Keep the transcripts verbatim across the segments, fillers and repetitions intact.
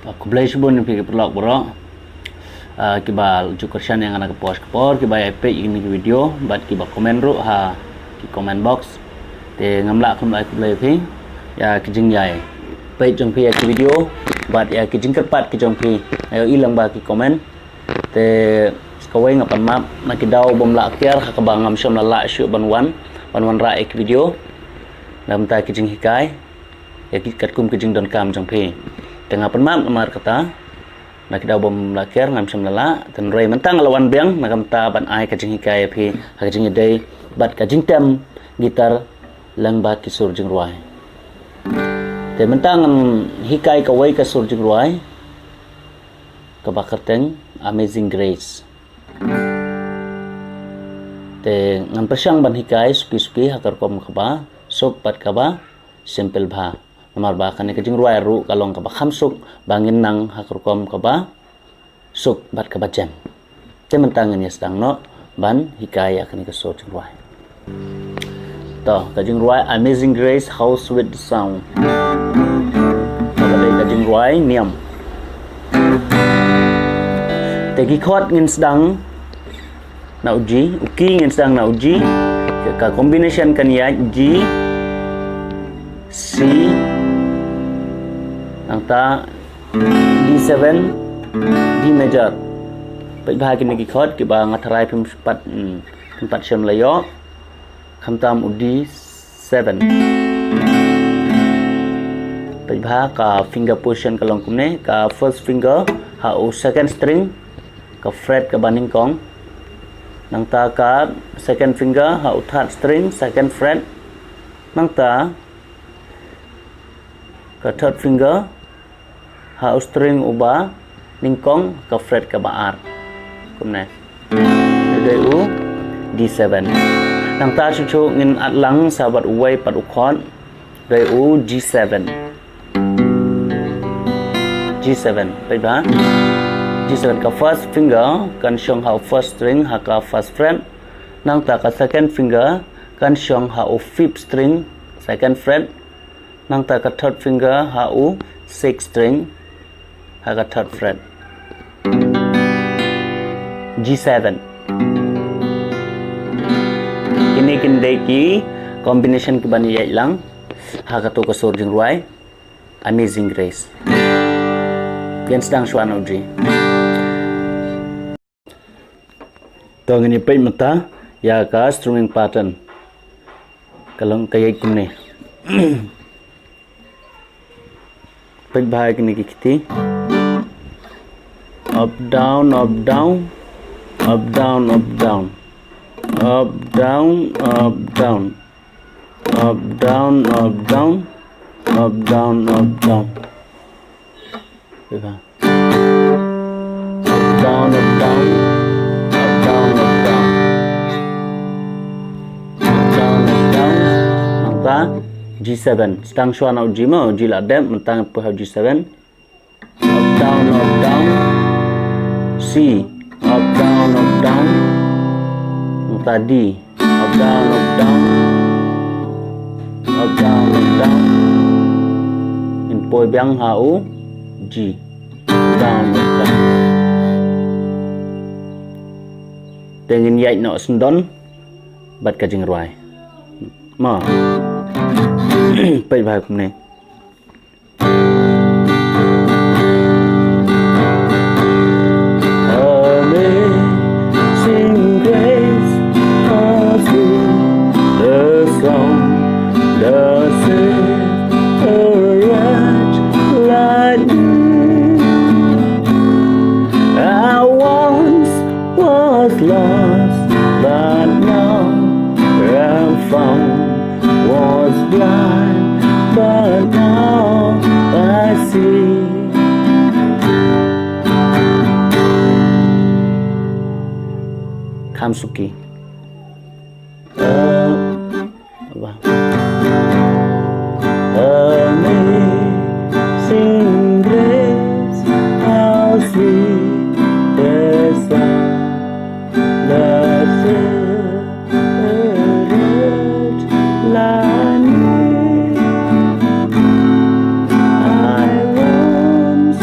Khublei shibun ïa phi ki paralok baroh. Ah, kiba ju kyrshan ïa nga na ka por sha ka por, kiba ïa peit ïa kine ki video bad kiba comment ruh ha ki comment box. Te ngam lah khlem ai khublei ïa phi ïa ki jingïai peit jong phi ïa ki video bad ïa ki jingkyrpad ki jong phi. Ïa i lang ba ki comment. Te kawei nga pan map na ki daw bym lah kiar ha kaba ngam shym la lah shuh ban wan, ban wanrah ïa ki video. Namar ki jinghikai ïa ki katkum ki jingdonkam jong phi. Te nga pan map namar kata na ki daw bym lah kiar ngam shym la lah. Te hynrei mynta nga la wan biang na ka bynta ban ai ka jinghikai ïa phi ha ka jingïadei bad ka jingtem guitar lang ba ki sur jingrwai. Te mynta ngan hikai kawei ka sur jingrwai kaba kyrteng Amazing Grace. Te ngan pyrshang ban hikai suki suki ha ka rukom kaba suk bad kaba simple bha. Namar ba kane ka jingrwai ruh ka long kaba kham suk ba ngin nang ha ka rukom kaba suk bad kaba jem. Te mynta ngin ïa sdang noh ban hikai ïa kane ka sur jingrwai. To, ka jingrwai Amazing Grace, how sweet the sound. Kaba dei ka jingrwai niam. Te ki chord ngin sdang na u G, u key ngin sdang na u G. Ka combination kan ïaid G, C, nangta D seven, D major. Peit bha kine ki chord kiba nga tharai phim pat, hmm, phim pat shym la ïoh. Khamtam u D seven. Peit bha ka finger position ka long kumne, ka first finger ha u second string, ka fret kaba nyngkong. Nangta ka second finger ha u third string, second fret. Nangta ka third finger ha u string uba nyngkong, ka fret kaba ar. Kumne. Dei u D seven. Nangta shuh shuh ngin ïaid lang sa bad uwei pat u chord. Dei u G seven. G seven. Peit bha. G seven, ka first finger kan shong ha u first string, ha ka first fret. Nangta ka second finger kan shong ha u fifth string, second fret. Nangta ka third finger ha u sixth string, ha ka third fret. G seven. Kine kin dei ki combination kiban ïaid lang ha kato ka sur jingrwai Amazing Grace. Ngin sdang shuwa na u G. To ngin ïa peit mynta ïa ka strumming pattern. Ka long ka ïaid kumne. Peit bha ïa kine ki kti. Up, down, up, down. Up, down, up, down. Up, down, up, down. Up, down, up, down. Up, down, up, down. Peit bha. Up, down, up, down. Up, down, up, down. Up, down, up, down. Nangta G seven. Sdang shuwa na u G mo, u G la dep, mynta ngan poi ha u G seven. Up, down, up, down. C. Up, down, up, down. Nangta D. Up, down, up, down. Up, down, up, down. Ngin poi biang ha u G. Up, down, up, down. Te ngin ïaid noh syndon bad ka jingrwai. Ma. Peit bha kumne. Amazing grace, how sweet the sound that saved a wretch like me. I once was lost, but now am found. Was blind, but now I see. Kham suki. Uh, Amazing grace, how sweet the sound that saved a wretch like me. I once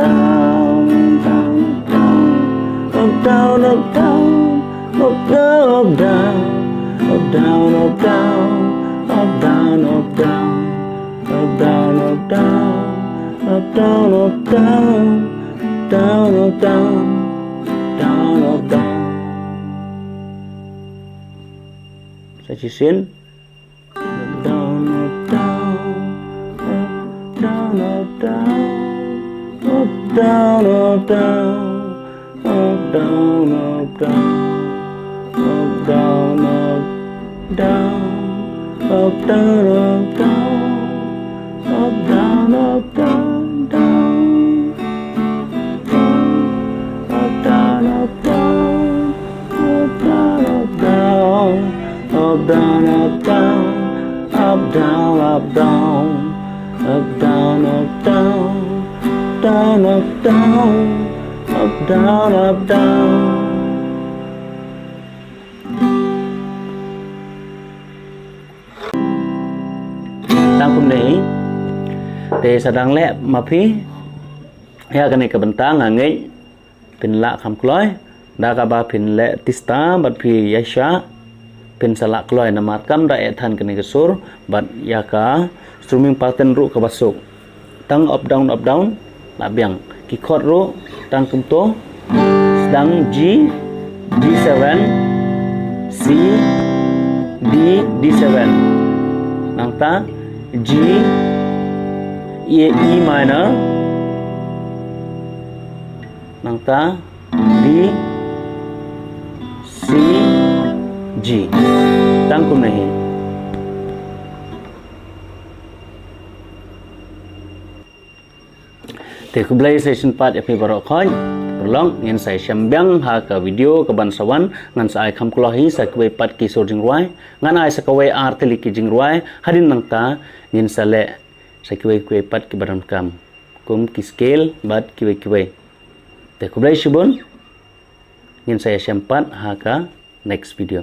down, down, down, up, down, up, down, up, down, up, down, up, down, up, down, up, down, up, down, up, down, up, down, up, down, up, down, up, down, up, down, down, up, down. Sa shisien. Down, up, down, up, down, up, down, up, down, up, down, up, down, up, down, up, down, up, down, up, down, up, down, up, down, up, down, down, up, down, up, down. Up, down, up, down, up, down, up, down, up, down, up, down, up, down, up, down, down, up, down, up, down, up, down. Tang kumne hi. Te sa dang leh ma phi. Ïa kane ka bynta nga ngeit phin lah kham kloi, da kaba phin leh tista bad phi ïaishah, phin sa lah kloi namar kam da eh than kane ka sur bad ïa ka strumming pattern ruh kaba suk. Tang up down up down lah biang. Ki chord ruh tang kumto, sdang G, G seven, C, D, D seven. Nangta G, E, E minor. Nangta D, C, G. Tang kumne hi. Te khublei sa shisien pat ïa phi baroh khoi. Paralok, ngin sa ïashem biang ha ka video kaban sa wan, ngan sa ai kham kloi hi sa kiwei pat ki sur jingrwai. Ngan ai sa kawei ar tylli ki jingrwai, hadien nangta ngin sa leh sa kiwei kiwei pat kiba donkam, kum ki scale bad kiwei kiwei. Te khublei shibun. Ngin sa ïashem pat ha ka next video.